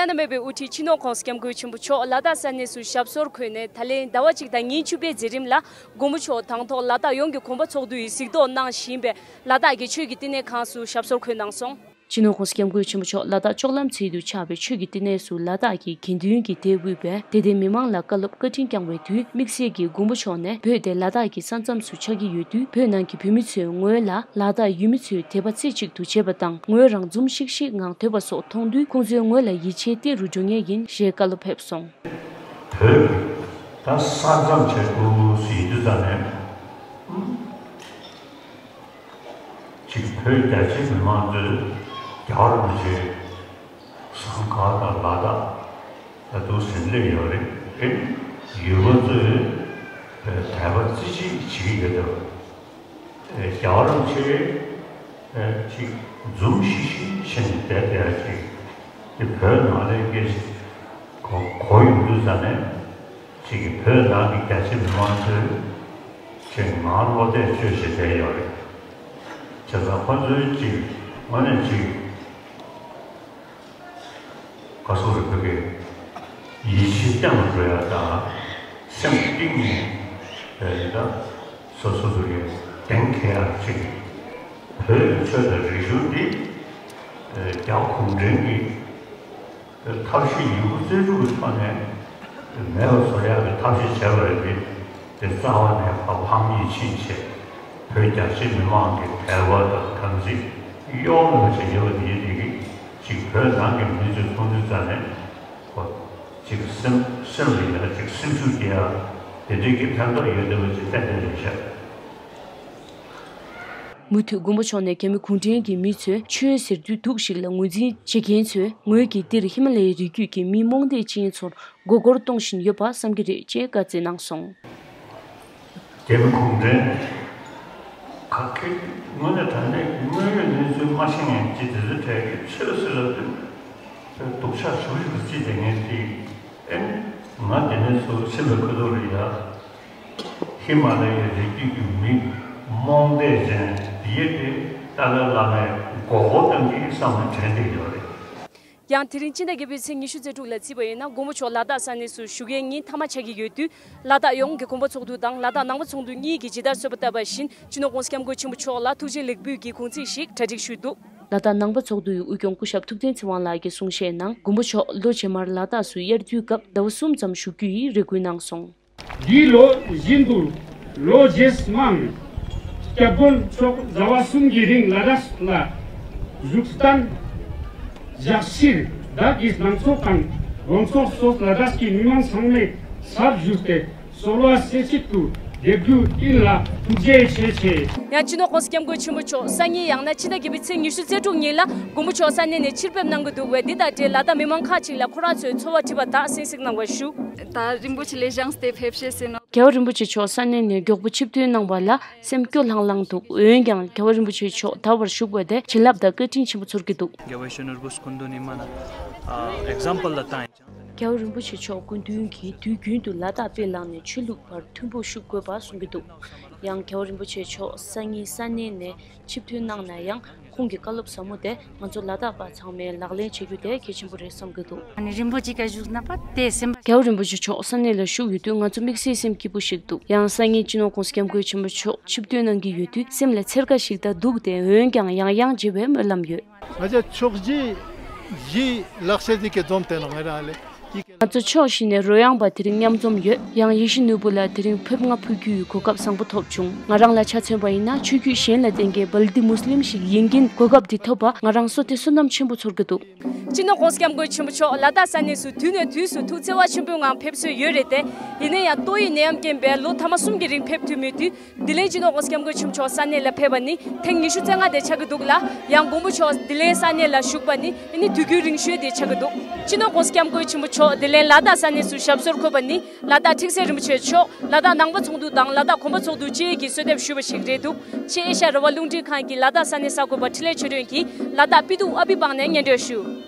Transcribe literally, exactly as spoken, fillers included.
བླ་ན་མེད་པའི་དབུ་ཁྲིད་སྤྱི་ནོར་༸གོང་ས་༸སྐྱབས་མགོན་ཆེན་པོ་མཆོག་ལ་དྭགས་ས་གནས་སུ་ཞབས་སོར་འཁོད་ནས། ད་ལན་ཟླ་བ་གཅིག་དང་ཉིན་བཅུ་པའི་མཛད་རིམ་ལ་མགོན་པོ་མཆོག་དང་ཐོག་ལ་དྭགས་ཡོངས་ཀྱི་གོམ་པ་ཚོགས་འདུ་ཡིས་གཟིགས་རྟོག་གནང་བཞིན་པའི་ལ་དྭགས་ཀྱི་ཆོས་ཀྱི་བསྟི་གནས་ཁང་སུ་ཞབས་སོར་འཁོད་གནང་སོང་། སྤྱི་ནོར་༸གོང་ས་༸སྐྱབས་མགོན་ཆེན་པོ་མཆོག་ལ་དྭགས་ལྕོག་ལམ་ཚལ་དུ་ཆགས་པའི་ཆོས་ཀྱི་བསྟི་གནས་སུ་ལ་དྭགས་ཀྱི་དགེ་འདུན་གྱི་སྡེ་དབུས་པས་དད་ལྡན་མི་མང་ལ་བཀའ་སློབ་བཀའ་དྲིན་བསྐྱངས་པའི་དུས། དམིགས་བསལ་གྱིས་མགོན་པོ་མཆོག་ནས་བོད་དེ་ལ་དྭགས་ཀྱི་ས་མཚམས་སུ་ཆགས་ཀྱི་ཡོད་དུས། བོད་ནང་གི་བོད་མི་ཚོས་ངོས་ལ་ལ་དྭགས་ཡུལ་མི་ཚོའི་དད་པ་རྩེ་གཅིག་ཏུ་བྱེད་པ་དང་། ངོས་རང་འཛུམ་ཤིག་ཤིག་ངང་སྡོད་པ་སོགས་མཐོང་དུས། ཁོང་ཚོས་ངོས་ལ་ཡིད་ཆེས་གཏིང་རུ་འགྲོ་ངེས་ཡིན་ཞེས་བཀའ་སློབ་ཕེབས་སོང་། བོད་ད་ས་མཚམས་ཆེད་དུ་ཟེར་དུས་ཙམ་ནས། གཅིག་བོད་རྒྱ་ཆེ་མི་མང་ཚོས་རྒྱལ་བ་རིན་པོ་ཆེ་ཟངས་དཀར་དང་ལ་དྭགས་ལ་འདུག་ཟིན་སླེབས་ཡོད་རེད། ཨེ། ཡུལ་པ་ཚོས་དད་པ་རྩེ་གཅིག་བྱེད་ཀྱི་ཡོད་དོ། ཨེ། རྒྱལ་བ་རིན་པོ་ཆེ་ཨེ། གཅིག་འཛུམ་ཤིག་ཤིག་བྱས་ནས་བསྡད་བསྡད་ཡ་གཅིག་དེ་བོད་ནང་ལ་སྐད་ཆ་གོ་གོ་ཡོང་དུས་ཙམ་ནས། གཅིག་གིས་བོད་ནང་གི་རྒྱ་ཆེ་མི་མང་ཚོས་ཅིག་ངར་བློ་གཏད་བཅོས་བྱེད་བསྡད་ཡོད་རེད། བྱས་ཙང་ཁོ་ཚོའི་ཅིག་དངོས་གནས་ཅིག་ག་སོགས་རེད། བོད་ཀྱི་ཡིད་ཆེས་བསྐྱངས་འགྲོ་ཡ་དང་། སེམས་གཏིང་ནས་ད་སོ་སོ་སོ་གི་གདེང་འཁེལ་ཡ་ཅིག་བོད་ཆོས་དང་རིག་གཞུང་འདི་རྒྱ་གུང་ཁྲན་གྱི་ཐབས་ཤེས་ཡོད་རྒུ་རྩལ་སྤྲུགས་ཀྱི་ཐོག་ནས་མེད་པ་བཟོ་ཡག་གི་ཐབས་ཤེས་བྱས་པ་རེད་དེ། དེ་རྩ་བ་ནས་ཕ་ཕམ་ཉེས་ཕྱིན་ཆད་བོད་རྒྱ་ཆེ་མི་མང་གི་དད་པ་དང་དམ་ཚིག་གཡོ་མེད་པ་ཞིག་ཡོད་པ་དེ་ཡིན་དེ་གི་ཅིག་བོད་ནང་གི་མི་ཚོས་མཐོང་དུས་ཙམ་ནས་ཁོ་ཅིག་སེམས་སེམས་ལ་ཡ་ཅིག་སེམས་ཤུགས་སྐྱེ་ཡ་དེ་འདྲའི་གི་ཕན་ཐོགས་ཡོད་བསྡད་པ་ཅིག་ཏན་ཏན་རེད་ཤག་མུ་མཐུད་མགོན་པོ་མཆོག་ནས་རྒྱ་མི་གུང་ཁྲན་གྱི་མི་ཚོས་ཆོས་ཟེར་དུས་སྡུག་ཞིག་ལ་ངོས་འཛིན་བྱེད་མཁན་ཚོས་ངོས་ཀྱིས་འདིར་ཧི་མ་ལ་ཡའི་རི་རྒྱུད་ཀྱི་མི་རྨོངས་དད་ཅན་ཚོར་མགོ་སྐོར་གཏོང་བཞིན་ཡོད་པ་བསམ་གྱི་རེད་ཅེས་བཀའ་སྩལ་གནང་སོང་། རྒྱ་མི་གུང་ཁྲན་ག་གེ་དངོས་གནས་དྲང་གནས་ཀྱི་དངོས་ཡོད་གནས་ཚུལ་མ་ཤེས་མཁན་ཅིག་དེ་ཚོའི་གྲས་ཀྱིས་ཆོས་ཟེར་ལབ་དུས་སྡུག་ཆག་ཞུ་ཞུ་ཅིག་བྱེད་མཁན་དེ་ཨེ་ང་དེ་ནས་ཚུར་ཕྱིན་པའི་ཁ་ཐུག་རེད་ཡ། ཧི་མ་ལ་ཡའི་རི་རྒྱུད་ཀྱི་མི་རྨོངས་དད་ཅན་དེ་ཡས་དེ་ཏཱ་ལའི་བླ་མས་མགོ་སྐོར་གཏོང་གི་བསམ་ནས་དྲན་བསྡད་ཡོད་རེད། ཡང་དེ་རིང་སྤྱི་ཟླ་བརྒྱད་པའི་ཚེས་ཉི་ཤུ་རྩ་དྲུག་ལ་བརྩིས་པ་ཡིན་ན་མགོན་པོ་མཆོག་ལ་དྭགས་ས་གནས་སུ་བཞུགས་ཡས་ཉིན་མཐའ་མ་ཆགས་ཀྱི་ཡོད་དུས། ལ་དྭགས་ཡོངས་ཀྱི་དགོན་པ་ཚོགས་འདུ་དང་ལ་དྭགས་ནང་པ་ཚོགས་འདུ་གཉིས་ཀྱིས་ཇི་ལྟར་གསོལ་བ་བཏབ་པ་བཞིན་སྤྱི་ནོར་༸གོང་ས་༸སྐྱབས་མགོན་ཆེན་པོ་མཆོག་ལ་ཐུགས་རྗེ་ལེགས་འབུལ་གྱི་དགོངས་ཚུལ་ཞིག་གྲ་སྒྲིག་ཞུས་འདུག་ལ་དྭགས་ནང་པ་ཚོགས་འདུ་ཡི་དབུས་སྐྱོང་སྐུ་ཞབས་ཐུབ་བསྟན་ཚེ་དབང་ལགས་ཀྱིས་གསུང་བཤད་ནང་མགོན་པོ་མཆོག་ལོ་རྗེས་མར་ལ་དྭགས་སུ་དབྱར་དུས་སྐབས་ཟླ་བ་གསུམ་ཙམ་བཞུགས་རྒྱུ་ཡི་རེ་སྐུལ་གནང་སོང་། འདིའི་ལོ་བཞིན་དུ་ལོ་རྗེས་མར་༸སྐྱབས་མགོན་མཆོག་ཟླ་བ་གསུམ་གྱི་རིང་ལ་དྭགས་ལ་བཞུགས་གཏན་བཞག་ཕྱིར། བདག་གིས་ནང་ཚོགས་དང་དགོན་ཚོགས་སོགས་ལ་དྭགས་ཀྱི་མི་མང་ཚང་མའི་ཚབ་ཞུས་ཏེ། གསོལ་བ་སྩེ་གཅིག་ཏུ་འདེབས་རྒྱུ་ཡིན་ལ་ཐུགས་རྗེ་ཆེ་ཆེ། ཡང་སྤྱི་ནོར་༸གོང་ས་༸སྐྱབས་མགོན་ཆེན་པོ་མཆོག་སང་ཉིན་ཡང་ན་སྤྱི་ཟླ་བརྒྱད་པའི་ཚེས་ཉི་ཤུ་རྩ་དྲུག་ཉིན་ལ་མགོན་པོ་མཆོག་ས་གནས་ནས་ཕྱིར་ཕེབས་གནང་གི་འདུག་པས། འདི་དང་འབྲེལ་ལ་དྭགས་མི་མང་ཁག་ཅིག་ལ་ཁོ་རང་ཚོའི་ཚོར་བ་དྲིས་པ་དག་གསན་གཟིགས་གནང་བ་ཞུ། ད་རིན་པོ་ཆེ་ལས་བྱང་སྟེ་ཕེབས་ཤེས་ཟེར་ནོ། རྒྱལ་བ་རིན་པོ་ཆེ་མཆོག་ས་གནས་ནས་མགྱོགས་པོ་ཆིབས་ཐོན་གནང་བ་ལ་སེམས་སྐྱོ་ལྷང་ལྷང་འདུག་འོན་ཀྱང་རྒྱལ་བ་རིན་པོ་ཆེ་མཆོག་ད་བར་བཞུགས་པ་དེ་བྱིན་རླབས་དང་བཀའ་དྲིན་ཆེན་པོ་ཚོར་གྱི་འདུག་རྒྱལ་བའི་གཞོན་ནུ་རིན་པོ་ཆེ་སྐུ་མདུན་ནས་མ་ན་ཨེག་ཛམ་པལ་ལ་བཏང་ཡིན། རྒྱལ་བ་རིན་པོ་ཆེ་མཆོག་སྐུ་མདུན་གྱིས་དུས་རྒྱུན་དུ་ལ་དྭགས་དཔེ་བླངས་ནས་ཆོས་ལུགས་བར་མཐུན་པོ་བཞུགས་དགོས་པ་གསུང་གི་འདུག་ཡང་རྒྱལ་བ་རིན་པོ་ཆེ་མཆོག་སང་ཉིན་ས་གནས་ནས་ཆིབས་ཐོན་གནང་ན་ཡང་ཁོང་གི་བཀའ་སློབ་ཟབ་མོ་དེ་ང་ཚོ་ལ་དྭགས་པ་ཚང་མས་ལག་ལེན་བྱེད་རྒྱུ་དེ་གལ་ཆེན་པོ་རེད་བསམ་གྱི་འདུག་ཨ་ནི་རིན་པོ་ཆེ་ག་བཞུགས་ན་པ་དེ་སེམས་པ། རྒྱལ་བ་རིན་པོ་ཆེ་མཆོག་ས་གནས་ལ་བཞུགས་ཡོད་དུས་ང་ཚོ་དམིགས་བསལ་སེམས་སྐྱིད་པོ་ཞིག་འདུག་ཡང་སང་ཉིན་སྤྱི་ནོར་༸གོང་ས་༸སྐྱབས་མགོན་ཆེན་པོ་མཆོག་ཆིབས་ཐོན་གནང་གི་ཡོད་དུས་སེམས་ལ་འཚེར་ཁ་ཞིག་དང་སྡུག་སྟེ། འོན་ཀྱང་ཡང་ཡང་མཇལ་བའི་སྨོན་ལམ་ཡོད། ང་ཚོ་ཕྱོགས་བཞི་བཞི་ལག་ཤེས་ཀྱི་འཛོམས་དེ་ལ་ང་རང་ལས། ང་ཚོ་ཕྱོགས་བཞི་ནས་རོལ་དབྱངས་པ་དེ་རིང་མཉམ་འཛོམས་ཡོད། ཡང་ཡིད་བཞིན་ནོར་བུ་ལ་དེ་རིང་ཕེབས་ང་ཕུལ་རྒྱུའི་གོ་སྐབས་བཟང་པོ་ཐོབ་བྱུང་། ང་རང་ལ་ཆ་མཚོན་པ་ཡིན་ན་ཆོས་བརྒྱུད་གཞན་ལ་བརྟེན་མཁན་བལ་ཏི་མུས་ལིམ་ཞིག་ཡིན་རྐྱེན་གོ་སྐབས་འདི་ཐོབ་པ་ང་རང་བསོད་བདེ་བསོད་ནམས་ཆེན་པོ་ཚོར་གྱི་འདུག་སྤྱི་ནོར་༸གོང་ས་༸སྐྱབས་མགོན་ཆེན་པོ་མཆོག་ལ་དྭགས་ས་གནས་སུ་དུས་ནས་དུས་སུ་ཐུགས་བརྩེ་བ་ཆེན་པོའི་ངང་ཕེབས་སྲོལ་ཡོད་རེད་དེ། ཡིན་ན་ཡང་ཏོག་དབྱིབས་ནད་ཡམས་རྐྱེན་པས་ལོ་ཐ་མ་གསུམ་གྱི་རིང་ཕེབས་ཐུབ་མེད་དུས། འདི་ལན་སྤྱི་ནོར་༸གོང་ས་༸སྐྱབས་མགོན་ཆེན་པོ་མཆོག་ས་གནས་ལ་ཕེབས་པ་ནི་ཐེངས་ཉི་ཤུ་རྩ་ལྔ་དེ་ཆགས་ཀྱི་འདུག་ལ། ཡང་མགོན་པོ་མཆོག་འདི་ལན་ས་གནས་ལ་བཞུགས་པ་ནི་ཨ་ནི་དུས་རྒྱུན་རིང་ཤོས་དེ་ཆགས་ཀྱི་འདུག་སྤྱི་ནོར་༸གོང་ས་༸སྐྱབས་མགོན་ཆེན་པོ་མཆོག་འདི་ལན་ལ་དྭགས་ས་གནས་སུ་ཞབས་སོར་འཁོད་པ་ནི་ལ་དྭགས་ཁྲིག་སེ་རིན་པོ་ཆེ་མཆོག་ལ་དྭགས་ནང་པ་ཚོགས་འདུ་དང་ལ་དྭགས་གོམ་པ་ཚོགས་འདུ་བཅས་ཀྱིས་གསོལ་འདེབས་ཞུས་པ་ཞིག་རེད་འདུག་ཕྱི་ཨེ་ཤ་ཡ་རང་དབང་རླུང་འཕྲིན་ཁང་གིས་ལ་དྭགས་ས་གནས་གསར་འགོད་པ་འཕྲིན་ལས་ཆོས་སྒྲོན་གྱིས་ལ་དྭགས་པི་ཏུ་ཨ་བི་བང་ནས་སྙན་སྒྲོན་ཞུ།